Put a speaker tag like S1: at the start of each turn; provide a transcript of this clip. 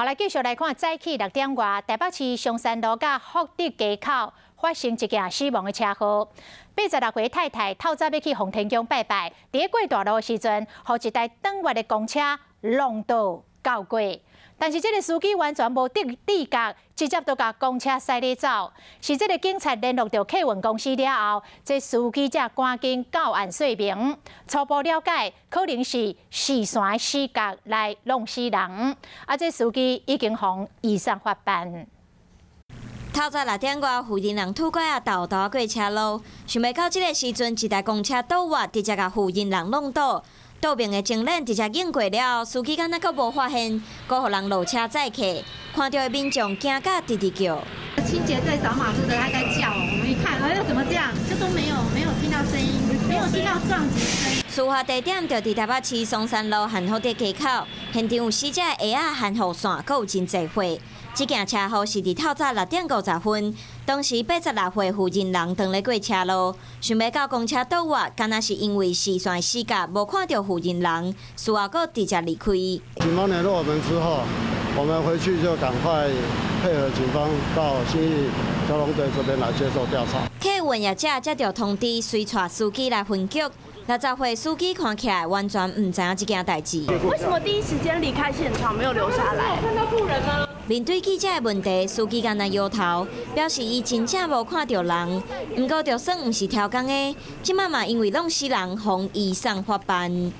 S1: 好，來繼續來看早起6點外，台北市松山路佮福德街口發生一件死亡的車禍。86歲太太透早欲去奉天宮拜拜，佇咧過大路的時陣，予一台轉彎的公車挵倒轎過。但是這个司機完全無知覺，直接就共公車駛咧走。是這个警察聯絡著客運公司了後，這司機才趕緊到案說明。初步了解，可能是視線死角來弄死人。啊，這司機已經予移送法辦。
S2: 透早6點外，婦人人拄拐仔沓沓過車路，想袂到這个時陣，一台公車倒彎，直接共婦人人挵倒。倒爿的前輪直接碾過了，司機敢若閣無發現，閣予人落車載客，看著的民眾驚甲直直叫。
S3: 清潔隊掃馬路的，他在叫，我們一看，哎呦，怎麼這樣？就都沒有聽到聲音，沒有聽到撞擊聲。
S2: 事發地點就佇台北市松山路和福德街口，現場有死者鞋仔、和雨傘，閣有真濟血。這件車禍是佇透早6點50分，當時86歲婦人人當咧過車路，想袂到公車倒彎，敢若是因為視線死角無看著婦人人，事後閣直接離開。
S4: 警方聯絡我們之後，我們回去就趕快配合警方到信義交通隊這邊來接受調查。
S2: 客運業者接著通知，隨帶司機來分局。60歲司機看起來完全毋知影這件代誌。
S5: 為什麼第一時間離開現場，沒有留下來？看到路人嗎？
S2: 面對記者的問題，司機干焦搖頭，表示伊真正無看著人。毋過就算毋是刁工的，這擺嘛因為挵死人，予移送法辦。